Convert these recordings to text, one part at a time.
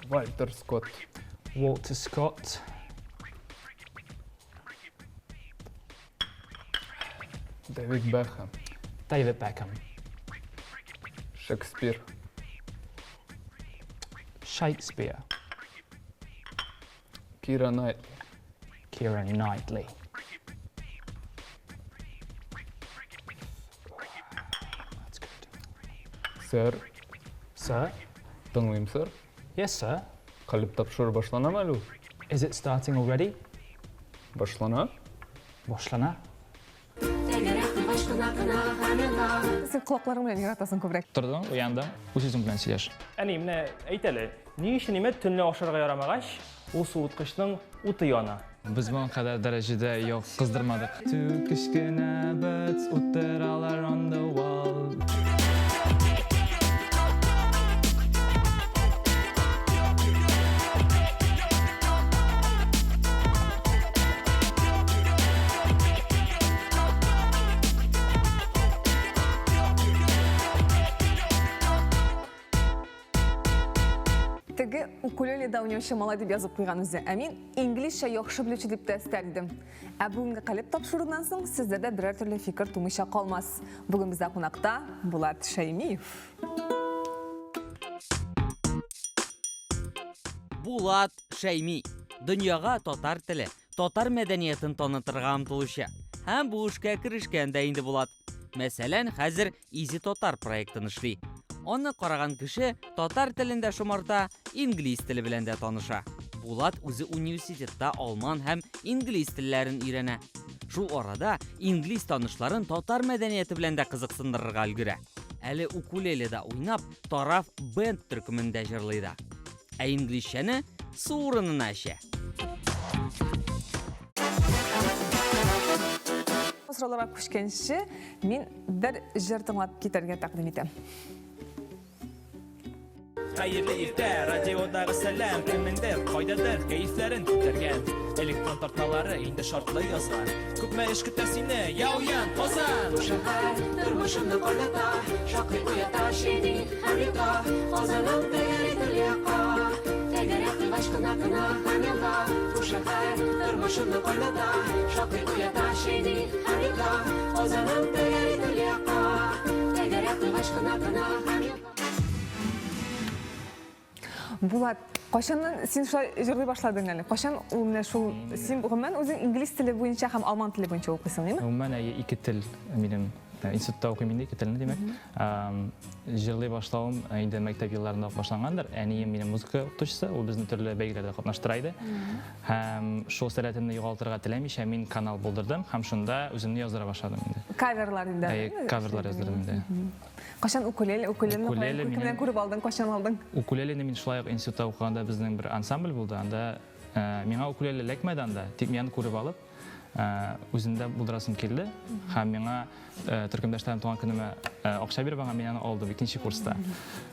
Вальтер Скотт. Walter Scott. Дэвид Бекхэм. David Beckham. Шекспир. Shakespeare. Кира Найтли. Keira Knightley. That's good. Сэр. Sir? Тыңлыйм, сэр. Yes, sir. Калеб тапшыру башланамы әле ул? Is it starting already? Башлана. Башлана. Син колакларың белән яратасың күбрәк. Тордың, уяндың, үз-үзең белән сөйләш. Әни, менә әйт әле, ни өчен имә төнлә ашарга ярамагач, ул суыткычның уты яна? Без моның кадәр дәрәҗәдә юк, кыздырмадык. Two кечкенә birds утыралар on the wall. Теге укулеледа уйнаучы малай дип язып куйган үзе. Ә мин инглизчә яхшы белүче дип тә өстәр идем. Ә бүгенге калеб тапшырудан соң сездә дә берәр төрле фикер тумыйча калмас. Бүген бездә кунакта Булат Шәймиев. Булат Шәйми дөньяга татар теле, татар мәдәниятен танытырга омтылучы. Һәм бу эшкә керешкән дә инде Булат. Мәсәлән, хәзер Изи Татар проектын эшли. Аны караган кеше татар телен дә шомарта, инглиз теле белән дә таныша. Булат үзе университетта алман һәм инглиз телләрен өйрәнә. Шул арада инглиз танышларын татар мәдәнияте белән дә кызыксындырырга өлгерә. Әле укулеледа уйнап, Тараф бенд төркемендә җырлый да. Ә инглизчәне су урынына эчә. Сорауларга күчкәнче, мин бер җыр тыңлап китәргә тәкъдим итәм. Хәерле иртә, радиодагы сәлам, кемнеңдер, кайдадыр кәефләрен күтәргән. Электрон тартмалары инде шартлы язган. Күпме эш көтә сине, я уян, Казан! Бу шәһәр тормышымны кайната, шактый уята, чәйни һәм йота. Казаным тәгәри төрле якка, тәгәрәп куйгач кына кына һәм елга. Бу шәһәр тормышымны кайната, шактый уята, чәйни һәм йота. Казаным тәгәри төрле якка, тәгәрәп куйгач кына кына һәм елга. Булат, кайчаннан син шулай җырлый башладың әле? Кайчан ул менә шул син гомумән үзең инглиз теле буенча һәм алман теле буенча укыйсың, әйеме? Гомумән, әйе, ике тел минем институтта укыйм инде, ике телне, димәк. Җырлый башлавым инде мәктәп елларында ук башлангандыр. Әнием минем музыка укытучысы, ул безне төрле бәйгеләрдә катнаштыра иде. Һәм шул сәләтемне югалтырга теләмичә, мин канал булдырдым һәм шунда үземне яздыра башладым инде. Каверлар инде. Әйе, каверлар яздырдым инде. Кайчан укулеле, укулелены Укулеле кемнән минем- күреп алдың, кайчан алдың? Укулелене мин шулай ук институтта укыганда безнең бер ансамбль булды. Анда миңа укулеле эләкмәде анда, тик мин аны күреп алып, үземдә булдырасым килде. Һәм миңа төркемдәшләрем туган көнемә акча биреп аңа мин аны алдым икенче курста.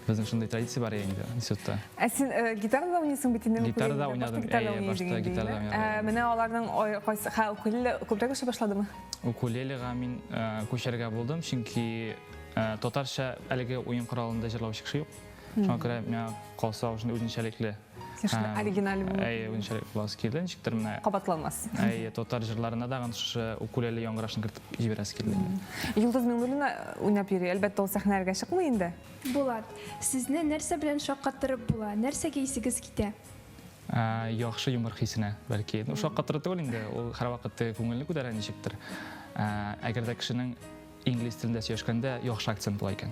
Безнең шундый традиция бар инде институтта. Ә син гитарада уйныйсың бит инде? Гитарада укулеледа. уйнадым, Башта гитарада әйе, уйный башта идең инде, гитарада әйеме? уйнадым. Менә аларның кайсы, ха, укулеле күбрәк эшли башладымы? Укулелега мин күчәргә булдым, чөнки татарча әлеге уен коралында җырлаучы кеше юк. Шуңа күрә миңа калса шундый үзенчәлекле. Шундый оригиналь булу. Әйе, үзенчәлекле буласы килде. Ничектер менә кабатланмас. Әйе, татар җырларына да шушы укулеле яңгырашын кертеп җибәрәсе килде инде. Йолдыз Миңнуллина уйнап йөри, әлбәттә, ул сәхнәләргә чыкмый инде. Булат, сезне нәрсә белән шаккатырып була? Нәрсәгә исегез китә? Яхшы юмор хисенә, бәлки. Ну, шаккатыру түгел инде, ул һәрвакыт күңелне күтәрә ничектер. Әгәр дә кешенең инглиз телендә сөйләшкәндә яхшы акцент була икән.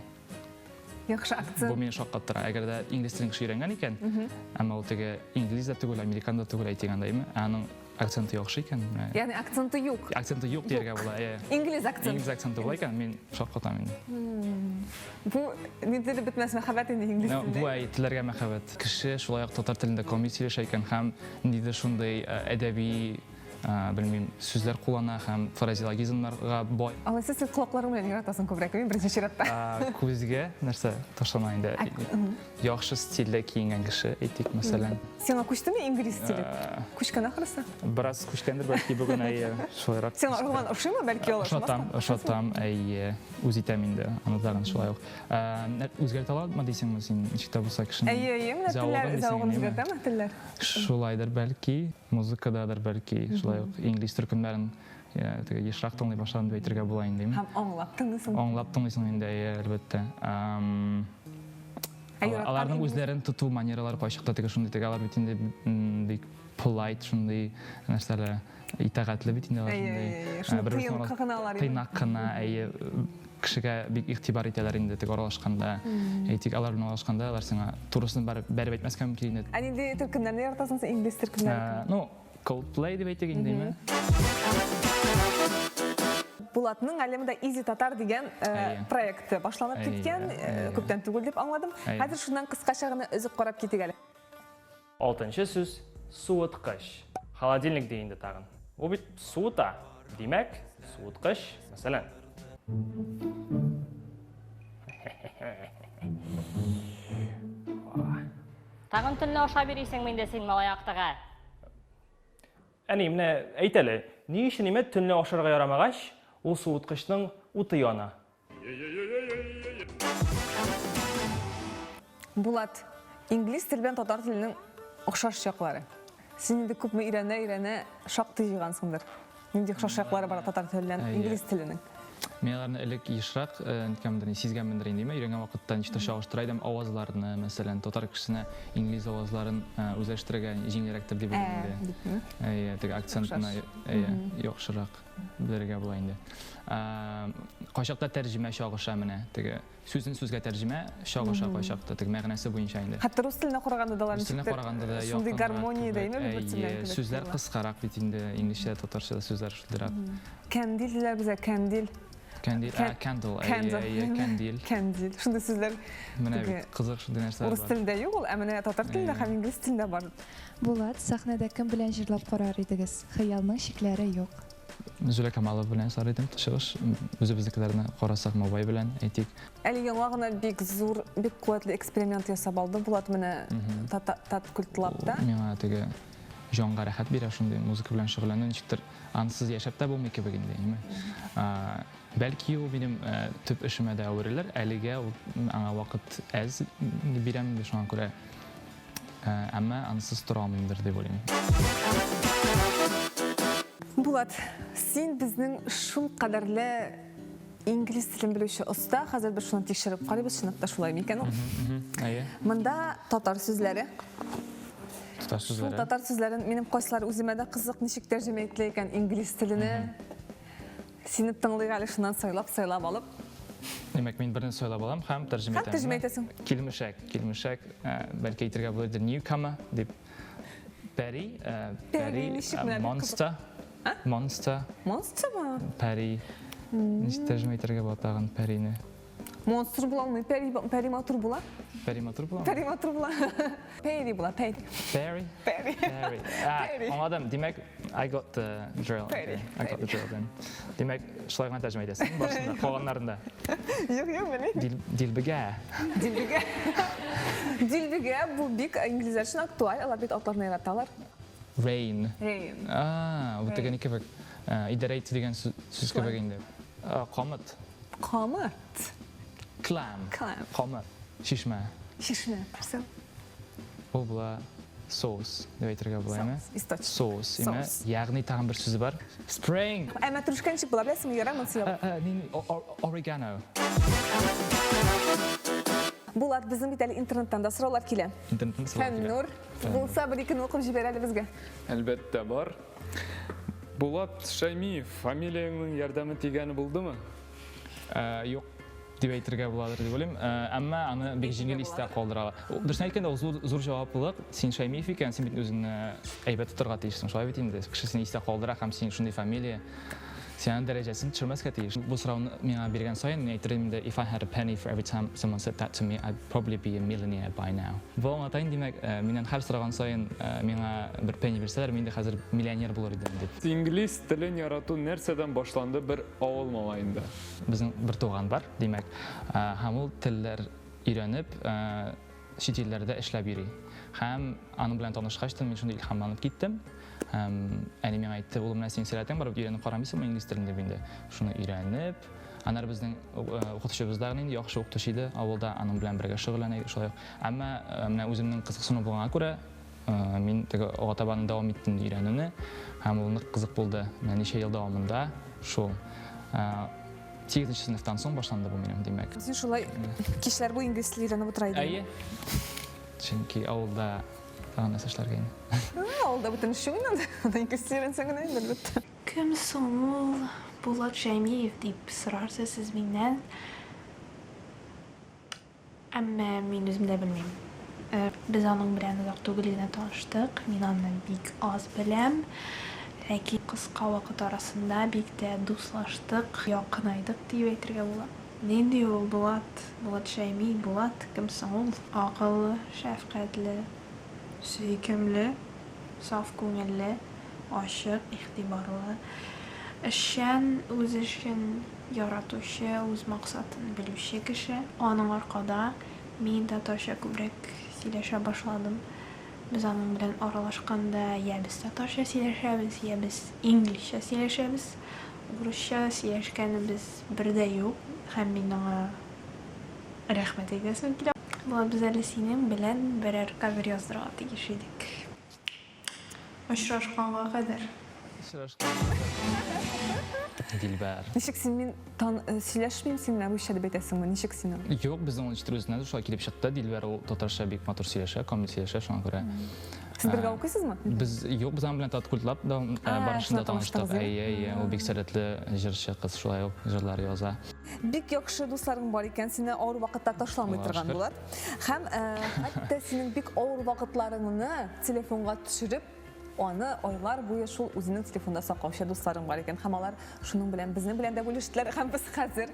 Яхшы акцент. Бу мине шаккаттыра. Әгәр дә инглиз телен кеше өйрәнгән икән, әмма ул теге инглиз дә түгел, американ да түгел, әйтик анда, әйеме? Ә аның акценты яхшы икән. Ягъни акценты юк. Акценты юк дияргә була, әйе. Инглиз акценты. Инглиз акценты була икән, мин шаккатам инде. Бу ниндидер бетмәс мәхәббәт инде инглиз телендә. Бу әй, телләргә мәхәббәт. Кеше шулай ук татар телендә камил сөйләшә икән һәм ниндидер шундый әдәби белмим, сүзләр куллана һәм фразеологизмнарга бай. Алайса син колакларың белән яратасың күбрәк, мин беренче чиратта. Күзгә нәрсә ташлана инде? Яхшы стильдә киенгән кеше, әйтик, мәсәлән. Сиңа күчтеме инглиз стиле? Күчкән ахрысы. Бераз күчкәндер, бәлки бүген әйе, шулайрак. Сиңа гомумән ошыймы, бәлки ул ошамас? Ошатам, ошатам, әйе. Үз итәм инде, аны тагын шулай ук. Үзгәртә аламы дисеңме син, ничек тә булса кешенең? Әйе, әйе, менә телләр зәвыгын үзгәртәме телләр? Шулайдыр бәлки, музыкададыр бәлки, шулай ук инглиз төркемнәрен теге ешрак тыңлый башладым дип әйтергә була инде. Һәм аңлап тыңлыйсың. Аңлап тыңлыйсың инде, әйе, әлбәттә. Аларның үзләрен тоту манералары кайчакта теге шундый теге алар бит инде бик polite шундый нәрсәләр, итагатьле бит инде алар шундый. Тыйнак кына алар. Тыйнак кына, әйе, кешегә бик игътибар итәләр инде теге аралашканда. Әйтик, алар белән аралашканда алар сиңа турысын барып бәреп әйтмәскә мөмкин инде. Ә нинди төркемнәрне яратасың син, инглиз төркемнәрен? Ну, Coldplay дип әйтик инде, әйме? Булатның әле монда Easy Tatar дигән проекты башланып киткән, күптән түгел дип аңладым. Хәзер шуннан кыскача гына өзек карап китик әле. Алтынчы сүз суыткыч. Холодильник ди инде тагын. Ул бит суыта. Димәк, суыткыч, мәсәлән. Тагын төнлә ашап йөрисеңме инде син, малай актыгы? Әни, менә әйт әле, ни өчен имә төнлә ашарга ярамагач, ул суыткычның уты яна? Булат, инглиз теле белән татар теленең охшаш яклары. Син инде күпме өйрәнә-өйрәнә шактый җыйгансыңдыр. Нинди охшаш яклары бар татар теле белән инглиз теленең? Мин аларны элек ешрак, ниткәнмендер, сизгәнмендер инде, өйрәнгән вакытта ничектер чагыштыра идем авазларны, мәсәлән, татар кешесенә инглиз авазларын үзләштерергә җиңелрәктер дип уйлыйм инде. Әйе, теге акцентны, әйе, яхшырак. Белергә була инде. Кайчакта тәрҗемә чагыша менә, теге сүзен сүзгә тәрҗемә чагыша кайчакта, теге мәгънәсе буенча инде. Хәтта рус теленә караганда да алар Рус теленә караганда да шундый гармония дә инде бер телдән. Сүзләр кыскарак бит инде, инглизчә, татарча да сүзләр шундыйрак. Кәндил диләр безгә, кәндил. Кәндил, ә, candle, әйе, кәндил. Кәндил. Шундый сүзләр. Менә бит кызык шундый нәрсәләр бар. Рус телендә юк ул, ә менә татар телендә һәм инглиз телендә бар. Булат, сәхнәдә кем белән җырлап карар идегез? Хыялның чикләре юк. Зөлә Камалова белән ясар идем чыгыш. Үзебезнекеләрне карасак, Мобай белән, әйтик. Әле яңа гына бик зур, бик куәтле эксперимент ясап алды Булат менә Таткультлабта. Миңа теге җанга рәхәт бирә шундый музыка белән шөгыльләнү, ничектер ансыз яшәп тә булмый кебек инде, әйеме? Бәлки ул минем төп эшемә дә әверелер, әлегә ул аңа вакыт әз бирәм инде, шуңа күрә. Әмма ансыз тора алмыймдыр дип уйлыйм. Булат, син безнең шул кадәрле инглиз телен белүче оста. Хәзер без шуны тикшереп карыйбыз, чынлап та шулай микән ул? Әйе. Монда татар сүзләре. Татар сүзләре. Шул татар сүзләрен минем кайсылары үземә дә кызык, ничек тәрҗемә ителә икән инглиз теленә. Сине тыңлыйк әле шуннан сайлап-сайлап алып. Димәк, мин берне сайлап алам һәм тәрҗемә итәм. Һәм тәрҗемә итәсең. Килмешәк, килмешәк, бәлки әйтергә булыр newcomer дип. Пәри, пәри, монстр. Монстр. Монстрмы? Пәри. Ничек тәрҗемә итәргә була тагын пәрине? Монстр була алмый. Пәри, пәри матур була. Пәри матур була? Пәри матур була. Пәри була, пәри. Пәри? Пәри. Пәри. Пәри. Аңладым. Димәк, I got the drill. Пәри. I got the drill then. Димәк, шулай гына тәрҗемә итәсең барысын да, калганнарын да. Юк, юк, белмим. Дилбегә. Дилбегә. Дилбегә бу бик инглизләр өчен актуаль, алар бит атларны яраталар. Rain. Rain. А, бу теге ни кебек, идарә итү дигән сүз кебек инде. Камыт. Камыт. Clam. Clam. Камыт. Чишмә. Чишмә. Все. Ул була соус дип әйтергә була, әйме? Источник. Соус, әйме? Ягъни тагын бер сүзе бар. Spring. Ә мәтрүшкә ничек була, беләсеңме? Ярар, монысы ябык. Орегано. Булат, безнең бит әле интернеттан да сораулар килә. Интернеттан сораулар килә. Фәннур, булса бер икене укып җибәр әле безгә. Әлбәттә, бар. Булат Шәймиев, фамилияңнең ярдәме тигәне булдымы? Юк дип әйтергә буладыр дип уйлыйм. Әмма аны бик җиңел истә калдыра ала. Дөресен әйткәндә, ул зур, зур җаваплылык. Син Шәймиев икән, син бит үзеңне әйбәт тотарга тиешсең. Шулай бит инде. Кеше сине истә калдыра һәм син шундый фамилия. Син аның дәрәҗәсен төшермәскә тиеш. Бу сорауны миңа биргән саен, мин әйтер идем инде, if I had a penny for every time someone said that to me, I'd probably be a millionaire by now. Бу аңлата инде, димәк, миннән һәр сораган саен миңа бер пенни бирсәләр, мин инде хәзер миллионер булыр идем дип. Инглиз телен ярату нәрсәдән башланды бер авыл малаенда? Безнең бер туган бар, димәк, һәм ул телләр өйрәнеп, чит илләрдә эшләп йөри. Һәм аның белән танышкач та мин шундый илһамланып киттем. Һәм әни миңа әйтте, улым, менә синең сәләтең бар, өйрәнеп карамыйсыңмы инглиз телен дип инде. Шуны өйрәнеп, аннары безнең укытучыбыз да инде яхшы укытучы иде, авылда аның белән бергә шөгыльләнә идек шулай ук. Әмма менә үземнең кызыксыну булганга күрә, мин теге алга таба дәвам иттем өйрәнүне. Һәм ул нык кызык булды. Менә ничә ел дәвамында шул. Сигезенче сыйныфтан соң башланды бу минем, димәк. Син шулай кичләр буе инглиз теле өйрәнеп утыра идең. Әйе. Чөнки авылда тагын нәрсә эшләргә инде? Авылда бөтен эш юк инде анда. Инглиз теле өйрәнсәң генә инде, әлбәттә. Кем соң ул Булат Шәймиев дип сорарсыз сез миннән. Әмма мин үзем дә белмим. Без аның белән озак түгел генә таныштык, мин аны бик аз беләм. Ләкин кыска вакыт арасында бик тә дуслаштык, якынайдык диеп әйтергә була. Нинди ул Булат? Булат Шәйми, Булат, кем соң ул? Акыллы, шәфкатьле, сөйкемле, саф күңелле, ачык, игътибарлы, эшчән, үз эшен яратучы, үз максатын белүче кеше. Аның аркада мин татарча күбрәк сөйләшә башладым. Без аның белән аралашканда я без татарча сөйләшәбез, я без инглизчә сөйләшәбез. Урысча сөйләшкәнебез бер дә юк һәм мин аңа рәхмәт әйтәсем килә. Булат, без әле синең белән берәр кавер яздырырга тиеш идек. Очрашканга кадәр. Очрашканга кадәр. Дилбәр. Ничек син мин тан э, сөйләшмим син менә русча дип әйтәсеңме? Ничек син аны? Юк, безнең ул ничектер үзеннән шулай килеп чыкты. Дилбәр ул татарча бик матур сөйләшә, камил сөйләшә, шуңа күрә. Сез бергә укыйсызмы? Без юк, без аның белән Таткультлап да э, барышында таныштык. Әйе, әйе, ул бик сәләтле җырчы кыз, шулай ук җырлар яза. Бик яхшы дусларың бар икән, сине авыр вакытта ташламый торган булат. Һәм э, хәтта синең бик авыр вакытларыңны телефонга төшереп, аны айлар буе шул үзенең телефонда саклаучы дусларың бар икән. Һәм алар шуның белән безнең белән дә бүлештеләр. Һәм без хәзер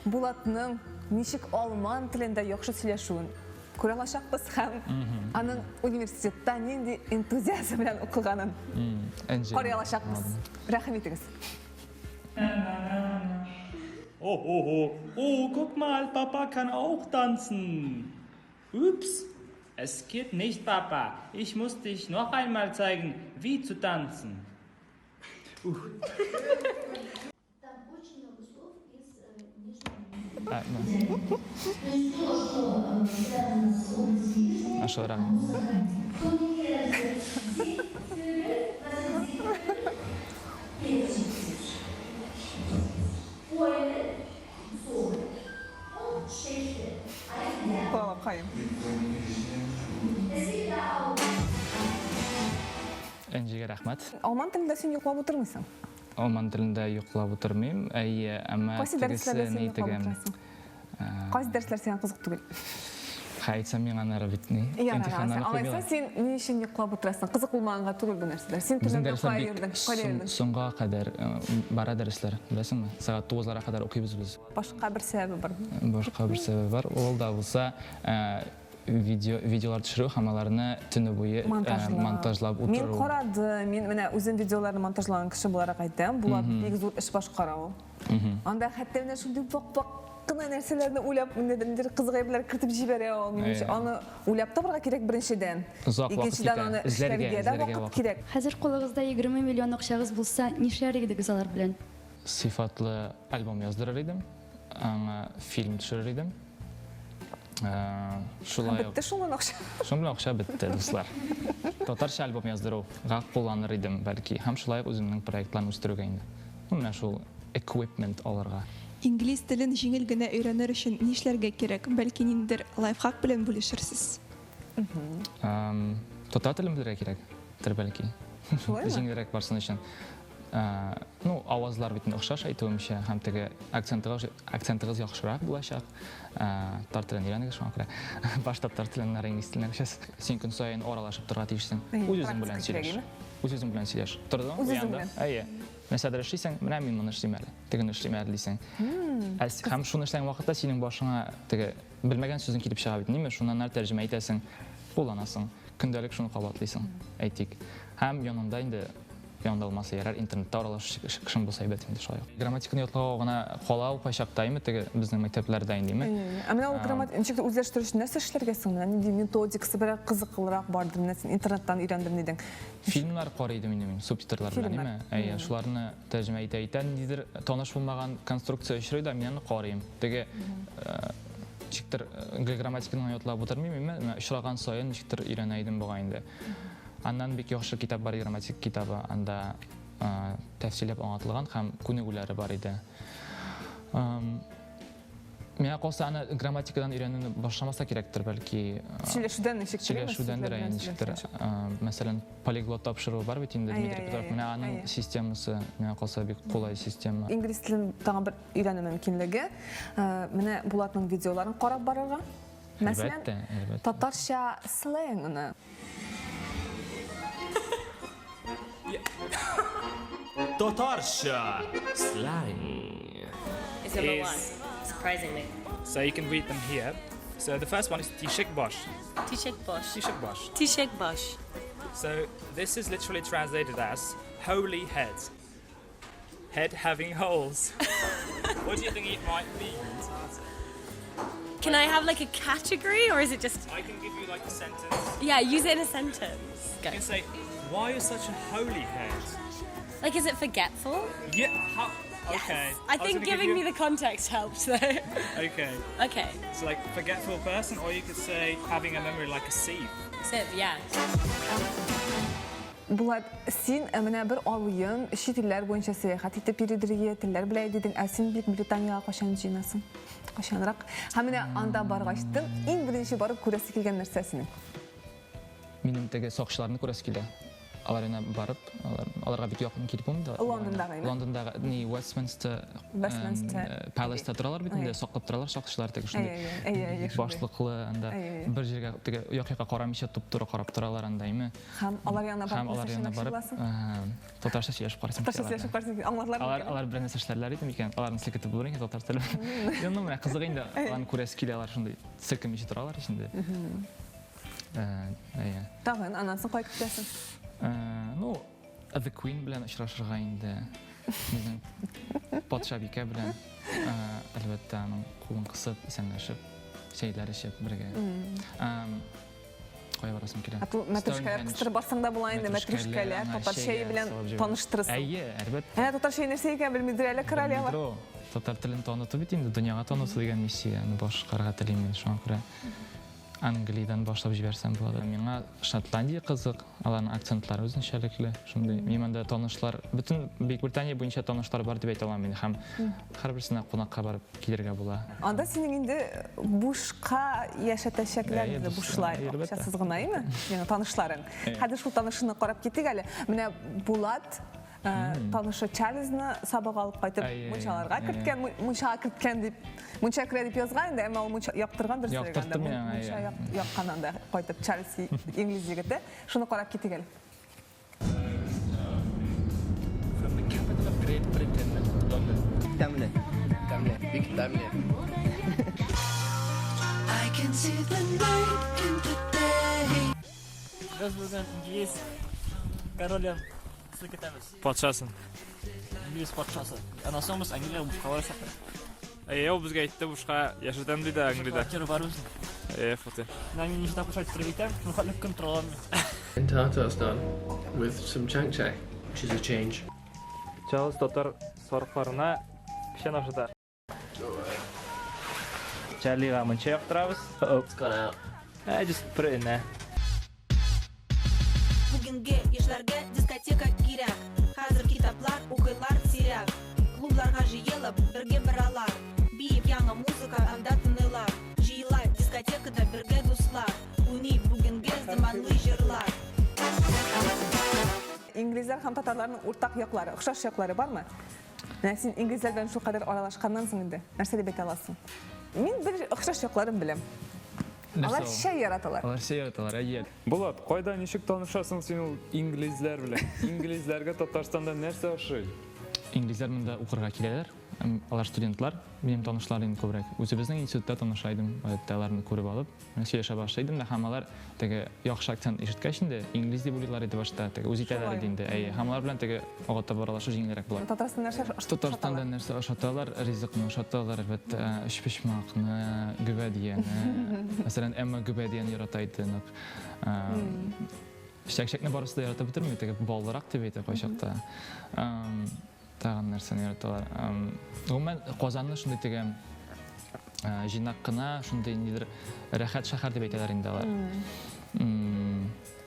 Булатның ничек алман телендә яхшы сөйләшүен күрә алачакбыз һәм аның университетта нинди энтузиазм белән укыганын карый алачакбыз. Рәхим итегез. Oh, oh, oh. Oh, guck mal, Papa kann auch tanzen. Ups. Es geht nicht, Papa. Ich muss dich noch einmal zeigen, wie zu tanzen. Ашыграк. Балакаем. Энҗегә рәхмәт. Алман телендә син йоклап утырмыйсың. Алман телендә йоклап утырмыйм. Әйе, әмма Кайсы дәресләрдә син йоклап утырасың? Кайсы дәресләр сиңа кызык түгел? Ха, әйтсәм миңа аннары бит ни. Имтиханнарны Алайса син ни өчен йоклап утырасың? Кызык булмаганга түгел бу нәрсәләр. Син төнлә йоклай йөрдең. Кайда йөрдең? Соңга кадәр бара дәресләр, беләсеңме? Сәгать тугызларга кадәр укыйбыз без. Башка бер сәбәбе бар. Башка бер сәбәбе бар. Ул да булса, видео видеолар төшерү һәм аларны төне буе монтажлап утыру. Мин карадым, мин менә үзем видеоларны монтажлаган кеше буларак әйтәм, Булат бик зур эш башкара ул. Анда хәтта менә шундый вак-вак кына нәрсәләрне уйлап, ниндидер кызык әйберләр кертеп җибәрә ул. Минемчә, аны уйлап табарга кирәк беренчедән. Озак вакыт Икенчедән, китә. аны Эзләргә, эшләргә дә эзләргә вакыт вакыт. кирәк. Хәзер кулыгызда 20 миллион акчагыз булса, нишләр идегез алар белән? Сыйфатлы альбом яздырыр идем, аңа фильм төшерер идем. Шулай Бетте шул акча. Шуның белән акча бетте, дуслар. Татарча альбом яздыруга кулланыр идем, бәлки. Һәм шулай ук үземнең проектларны үстерүгә инде. Ну, менә шул equipment алырга. Инглиз телен җиңел генә өйрәнер өчен нишләргә кирәк? Бәлки ниндидер лайфхак белән бүлешерсез? Татар телен белергә кирәктер, бәлки. Шулаймы? Җиңелрәк барсын өчен. Ну, авазлар бит инде охшаш, әйтүемчә, һәм теге акцентыгыз, акцентыгыз яхшырак булачак. Татар телен өйрәнегез шуңа күрә. Башта татар телен, аннары инглиз теленә күчәсез. Син көн саен аралашып торырга тиешсең. Үз-үзең белән сөйләш. Үз-үзең белән сөйләш. Тордың, Үз-үзең уяндың. белән. Әйе. Нәрсәдер эшлисең, менә мин моны эшлим әле, тегене эшлим әле дисең. Ә һәм шуны эшләгән вакытта синең башыңа теге белмәгән сүзең килеп чыга бит, ниме? Шуннан ары тәрҗемә итәсең, кулланасың. Көндәлек шуны кабатлыйсың, әйтик. Һәм янында инде янында булмаса ярар, интернетта аралашучы кешең булса әйбәт инде шулай ук. Грамматиканы ятлауга гына кала ул кайчакта, әйме, теге безнең мәктәпләрдә инде, әйме? Ә менә ул грамматика ничек үзләштерү өчен нәрсә эшләргә соң? Менә нинди методикасы берәр кызыклырак бардыр, менә син интернеттан өйрәндем дидең. Фильмнар карый идем инде мин, субтитрлар белән, әйме? Әйе, шуларны тәрҗемә итә итә, ниндидер таныш булмаган конструкция очрый да, мин аны карыйм. Теге ничектер гел грамматиканы ятлап утырмыйм, әйме? Менә очраган саен ничектер өйрәнә идем бугай инде. Аннан бик яхшы китап бар, грамматик китабы, анда тәфсилләп аңлатылган һәм күнегүләре бар иде. Миңа калса, аны грамматикадан өйрәнүне башламаса кирәктер, бәлки. Сөйләшүдән ничек Сөйләшүдәндер, әйе, ничектер. Мәсәлән, полиглот тапшыруы бар бит инде, Дмитрий Петров. Менә аның системасы, миңа калса, бик кулай система. Инглиз телен тагын бер өйрәнү мөмкинлеге. Менә Булатның видеоларын карап барырга. Мәсәлән, татарча сленгны. Татарча сленг. Is number one, surprisingly. So you can read them here. So the first one is Tishek Bosh. Tishek Bosh. Tishek Bosh. Tishek Bosh. So this is literally translated as holy head. Head having holes. what do you think it might mean? Can I have like a category or is it just. I can give you like a sentence. Yeah, use it in a sentence. Go. You can say, why are you such a holy head? Like, is it forgetful? Yeah, how, okay. Yes. I, think giving give me the context helps though. Okay. Okay. So like forgetful person, or you could say having a memory like a sieve. Sieve, yeah. Булат, син э, менә бер абыең чит илләр буенча сәяхәт итеп йөридер, телләр белә дидең, ә син бит Британиягә кайчан җыенасың? Кайчанрак? Һәм менә анда баргачтын иң беренче барып күрәсе килгән нәрсә синең? Минем теге сакчыларны күрәсе килә. Алар янына барып, алар, аларга бик якын килеп булмый да. Лондондагы, әйме? Лондондагы, ни, Westminster, Westminster Palace-та торалар бит инде, саклап торалар сакчылар теге шундый. Әйе, әйе, шундый. Башлыклы анда бер җиргә теге як-якка карамыйча туп-туры карап торалар анда, әйме? Һәм алар янына барып Һәм алар янына барып, татарча сөйләшеп карыйсың. Татарча сөйләшеп карыйсың, аңларлар микән? Алар, алар бер нәрсә эшләрләр иде микән? Аларны селкетеп булыр микән татар теле? Ну, менә кызык инде, аларны күрәсе килә, алар шундый селкенмичә торалар ич инде. Әйе. Тагын, аннан соң кая китәсең? Ну, The Queen белән очрашырга инде. Безнең патшабикә белән, әлбәттә, аның кулын кысып, исәнләшеп, чәйләр эчеп бергә. Кая барасым килә? Ә мәтрүшкәләр кыстырып барсаң да була инде, мәтрүшкәләр, татар чәе белән таныштырасың. Әйе, әлбәттә. Әнә татар чәе нәрсә икәнен белмидер әле королева. Татар телен таныту бит инде, дөньяга таныту дигән миссияне башкарырга телим мин, шуңа күрә. Англиядән башлап җибәрсәм булады. Миңа Шотландия кызык, аларның акцентлары үзенчәлекле. Шундый. Минем анда танышлар, бөтен Бөекбритания буенча танышлар бар дип әйтә алам мин һәм һәрберсенә кунакка барып килергә була. Анда синең инде бушка яшәтәчәкләр инде бушлай, акчасыз гына, әйеме? Яңа танышларың. Хәзер шул танышыңны карап китик әле. Менә Булат танышы Чарльзны сабак алып кайтып мунчаларга керткән, мунчага керткән дип, мунча керә дип язган инде, әмма ул мунча яктырган дөрес Яктыртты миңа, мунча яккан анда кайтып Чарльз инглиз егете. Шуны карап китик әле. From the capital of Great Britain, London. Тәмле. Тәмле. Бик тәмле. I can see the night in the day. Без бүген инглиз королен селкетәбез. Патшасын. Инглиз патшасы. Аннан соң без Англиягә бушка барачакбыз. Әйе, ул безгә әйтте, бушка яшәтәм диде Англиядә. Квартира бар үзенең. Әйе, фатир. Менә мин ничә тапкыр шалтырып әйтәм, шул хәтле көн тора алам мин. In Tatarstan with some chang chang, which is a change. Чарльз татар сарыкларына печән ашата. Чарлига мунча яктырабыз. Uh-oh. It's gone out. I just put it in there. Бүгенге яшьләргә дискотека кирәк. Хәзер китаплар укыйлар сирәк. Клубларга җыелып, бергә баралар. Биеп яңа музыка анда тыныйлар. Җыела дискотекада бергә дуслар. Уйный бүгенге заманлы җырлар. Инглизләр һәм татарларның уртак яклары, охшаш яклары бармы? Менә син инглизләр белән шулкадәр аралашканнан соң инде нәрсә дип әйтә аласың? Мин бер охшаш якларын беләм. Алар чәй яраталар. Алар чәй яраталар, әйе. Булат, кайда ничек танышасың син ул инглизләр белән? Инглизләргә Татарстанда нәрсә ошый? Инглизләр монда укырга киләләр. Алар студентлар, минем танышлар инде күбрәк. Үзебезнең институтта таныша идем, гадәттә аларны күреп алып, менә сөйләшә башлый идем дә, һәм алар теге яхшы акцент ишеткәч инде, инглиз дип уйлыйлар иде башта, теге үз итәләр иде инде. Әйе, һәм алар белән теге алга таба аралашу җиңелрәк була. Татарстанда нәрсә ошаталар? Татарстанда нәрсә ошаталар? Ризыкны ошаталар, әлбәттә, өчпочмакны, гөбәдияне. Мәсәлән, Эмма гөбәдияне ярата иде нык. Чәкчәкне барысы да яратып бетерми, теге баллырак дип әйтә кайчакта. Тагын нәрсәне яраталар? Гомумән, Казанны шундый теге җыйнак кына, шундый нидер рәхәт шәһәр дип әйтәләр инде алар.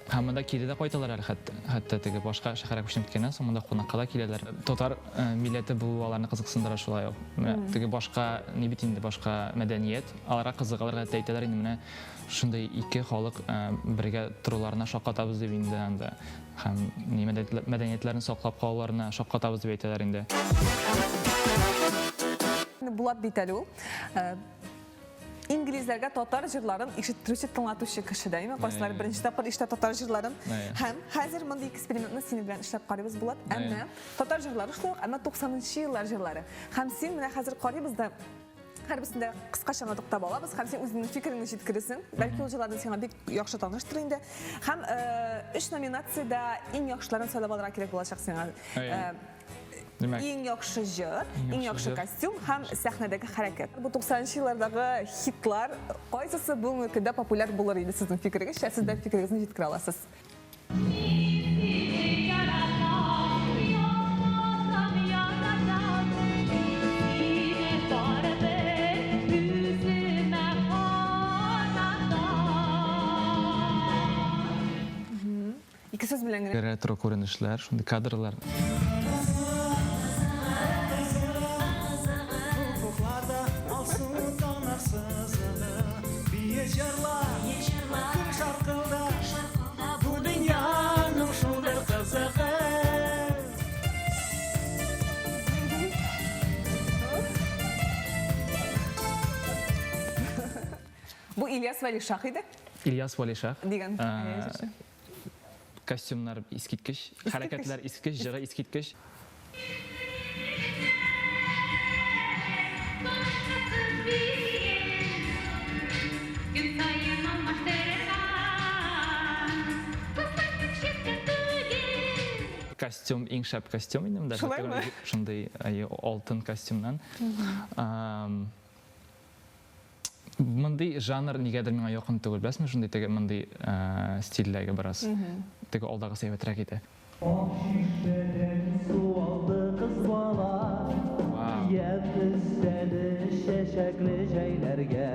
Һәм монда кире дә кайталар әле хәтта. Хәтта теге башка шәһәргә күченеп киткәннән соң монда кунакка да киләләр. Татар милләте булу аларны кызыксындыра шулай ук. Менә теге башка ни бит инде, башка мәдәният аларга кызык, алар хәтта әйтәләр инде менә шундый ике халык бергә торуларына шаккатабыз дип инде анда. Һәм ни мәдәниятләрен саклап калуларына шаккатабыз дип әйтәләр инде. Булат бит әле ул. Э, инглизләргә татар җырларын ишеттерүче, тыңлатучы кеше дә, әйме? Кайсылары беренче тапкыр ишетә татар җырларын. Һәм хәзер мондый экспериментны синең белән эшләп карыйбыз, Булат. Әмма татар җырлары шулай ук, әмма 90 еллар җырлары. Һәм син менә хәзер карыйбыз да Һәрберсендә кыскача гына туктап алабыз һәм син үзеңнең фикереңне җиткерерсең. Бәлки ул җырларны сиңа бик яхшы таныштыр инде. Һәм э, өч номинациядә иң яхшыларын сайлап алырга кирәк булачак сиңа. Э, Димәк, иң яхшы җыр, иң яхшы костюм һәм сәхнәдәге хәрәкәт. Бу 90 еллардагы хитлар кайсысы бүгенге көндә популяр булыр иде сезнең фикерегезчә? Сез дә фикерегезне җиткерә аласыз. Ике сүз белән генә. Ретро күренешләр, шундый кадрлар. Бу Ильяс Вәлишах иде. Ильяс Вәлишах. Дигән. Костюмнар искиткеч, хәрәкәтләр искиткеч, җыры искиткеч. Костюм иң шәп костюм инде монда. Шулаймы? Шундый алтын костюмнан. Мондый жанр нигәдер миңа якын түгел, беләсезме, шундый теге мондый стильдәге бераз. Теге алдагысы әйбәтрәк иде. Ак чишмәдән су алды кыз бала, Ямь өстәде чәчәкле җәйләргә.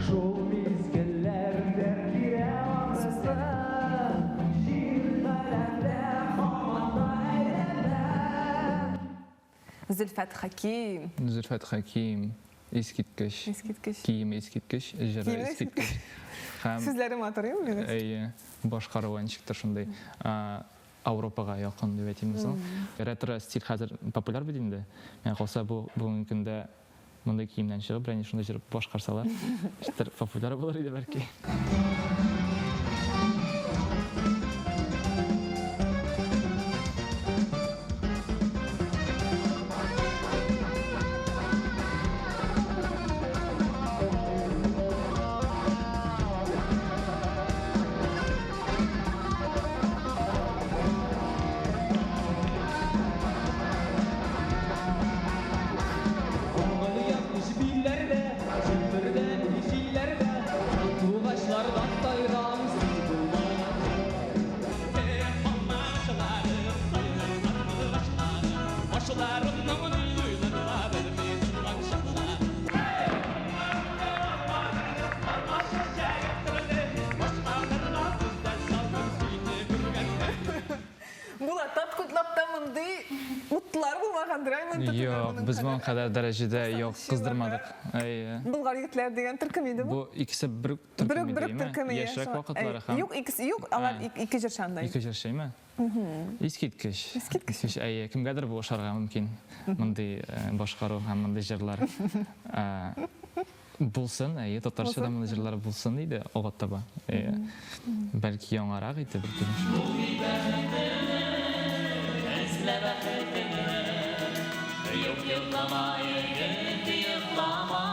Шул мизгелләр дәрт бирә ахрысы, Җир галәмдә һаман да әйләнә. Зөлфәт Хәким. Зөлфәт Хәким, искиткеч. Искиткеч. Киеме искиткеч, җыры искиткеч. Һәм Сүзләре матур, әйеме? Әйе, башкаруы ничектер шундый Ауропага якын дип әйтимме соң. Ретро стиль хәзер популяр бит инде. Миңа калса, бу бүгенге көндә мондый киемнән чыгып, берәр шундый җыр башкарсалар, ничектер популяр булыр иде бәлки. Була, Таткутлапта мондый утлар булмагандыр, әй, мондый Юк, без моның кадәр дәрәҗәдә юк, кыздырмадык. Әйе. Болгар егетләре дигән төркем иде бу. Бу икесе бер үк төркем иде, Бер үк төркем, әйе. Яшьрәк вакытлары һәм. Юк, икесе юк, алар ике җырчы анда. Ике җырчымы? Искиткеч. Искиткеч. Әйе, кемгәдер бу ошарга мөмкин. Мондый башкару һәм мондый җырлар. Булсын, әйе, татарча да мондый җырлар булсын иде алга таба. Әйе. Бәлки яңарак итеп бер Эзлә бәхетеңне. Йоклама, егет, йоклама.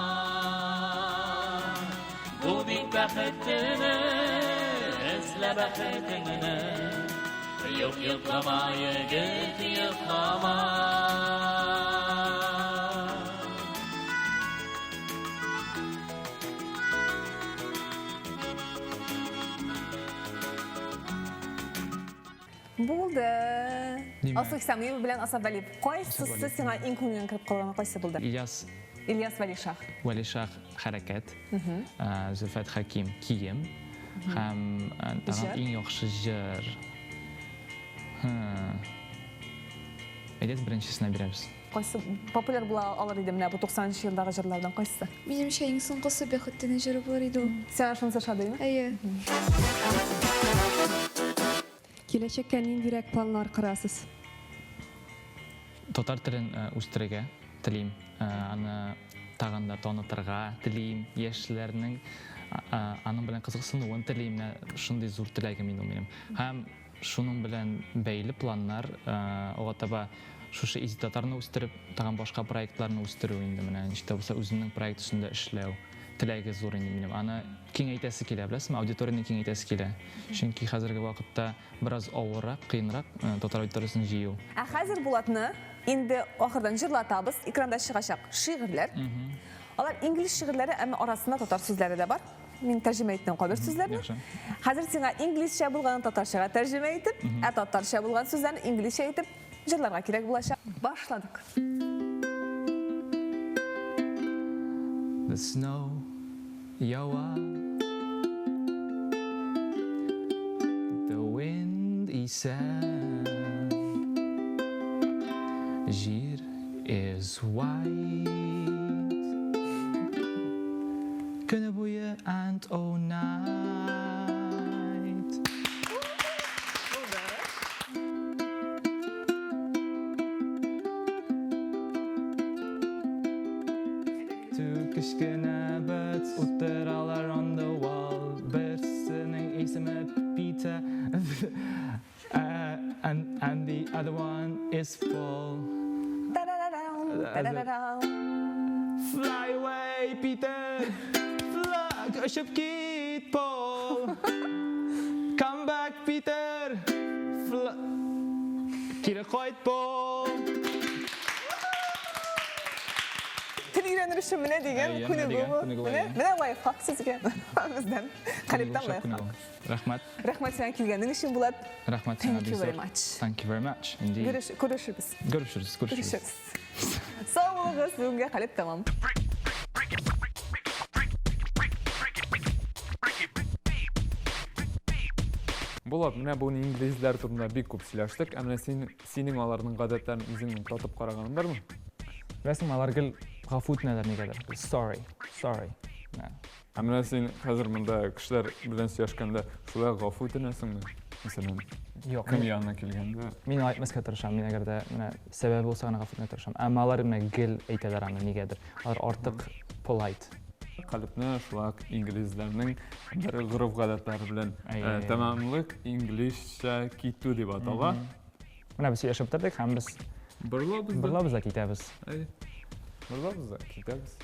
Бу бит бәхет төне, эзлә бәхетеңне. Юк, йоклама, егет, йоклама. Булды. Алсу Хисамиева белән Асаф Вәлиев. Кайсысы сиңа иң күңелеңә кереп калган, кайсы булды? Ильяс Ильяс Вәлишах. Вәлишах хәрәкәт, Зөлфәт Хәким кием һәм тагын иң яхшы җыр. Әйдәгез беренчесенә бирәбез. Кайсы популяр була алыр иде менә бу 90 нчы елдагы җырлардан кайсысы? Минемчә, иң соңгысы Бәхет төне җыры булыр иде ул. Сиңа шунысы ошадымы? Әйе. Киләчәккә ниндирәк планнар корасыз? Татар телен үстерергә телим, аны тагын да танытырга телим, яшьләрнең аның белән кызыксынуын телим. Менә шундый зур теләгем инде ул минем. Һәм шуның белән бәйле планнар алга таба шушы Изи Татарны үстереп, тагын башка проектларны үстерү инде менә ничек тә булса үземнең проект өстендә эшләү теләге зур инде минем. Аны киңәйтәсе килә, беләсезме, аудиторияне киңәйтәсе килә. Чөнки хәзерге вакытта бераз авыррак, кыенрак татар аудиториясен җыю. Ә хәзер Булатны инде ахырдан җырлатабыз. Экранда чыгачак шигырьләр. Алар инглиз шигырьләре, әмма арасында татар сүзләре дә бар. Мин тәрҗемә иттем кайбер сүзләрне. Хәзер сиңа инглизчә булганын татарчага тәрҗемә итеп, ә татарча булган сүзләрне инглизчә итеп җырларга кирәк булачак. Башладык. The snow ява. The wind исә. Җир is white. Көне буе and all night. Two кечкенә birds утыралар on the wall. Берсенең исеме Peter and, and the other one is Paul. Fly away, Peter! Fly! Очып кит, Paul! Come back, Peter! Fly... Кире кайт, Paul! Тел өйрәнер өчен менә дигән күнегү бу. Менә, менә лайфхак сезгә бездән. Калебтән лайфхак. Рәхмәт. Рәхмәт сиңа килгәнең өчен, Булат. Рәхмәт сиңа. Thank you very much. Thank you very much. Indeed. Görüş, görüşürüz. Görüşürüz, görüşürüz. Сау булыгыз, бүгенгә Калеб тәмам. Булат, менә бүген инглизләр турында бик күп сөйләштек. Ә менә син, синең аларның гадәтләрен үзеңнең татып караганың бармы? Беләсеңме, алар гел гафу үтенәләр нигәдер. Sorry, sorry. Ә менә син хәзер монда кешеләр белән сөйләшкәндә шулай гафу үтенәсеңме? Мәсәлән, Юк. Кем янына килгәндә? Мин алай әйтмәскә тырышам. Мин әгәр дә менә сәбәбе булса гына гафу үтенергә тырышам. Әмма алар менә гел әйтәләр аны нигәдер. Алар артык polite. Калебне шулай ук инглизләрнең бер гореф-гадәтләре белән тәмамлык, инглизчә китү дип атала. Менә без сөйләшеп бетердек һәм без борылабыз да. Борылабыз да китәбез. Әйе. Борылабыз да китәбез.